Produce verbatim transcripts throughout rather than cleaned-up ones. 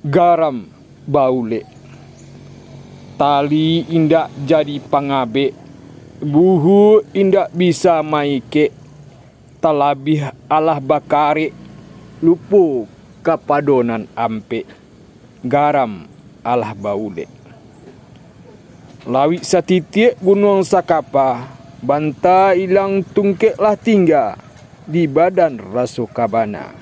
Garam baulek. Tali indak jadi pangabek, buhuk indak bisa maikek, talabiah alah bakarek, lupo kapado nan ampek, garam alah baulek. Lawik satitiak gunuang sakapa, banta ilang tungkek lah tingga, di badan raso kabana.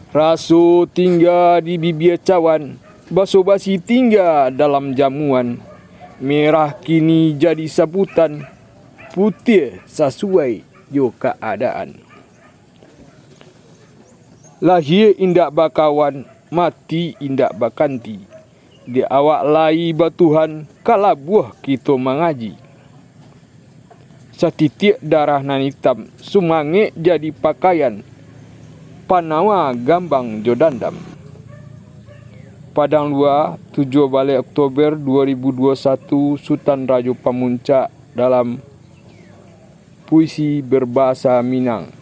Raso tingga di bibia cawan, baso basi tingga dalam jamuan, merah kini jadi sabutan, putiah sasuai jo kaadaan. Lahia indak bakawan, mati indak bakanti. Di awak lai batuhan, ka labuah kito mangaji. Satitiak darah nan itam, sumangek jadi pakaian, panawa gambang jo dandam. Padang Lua, tujuah baleh Oktober dua ribu dua satu, Sutan Rajo Pamuncak, dalam puisi berbahasa Minang.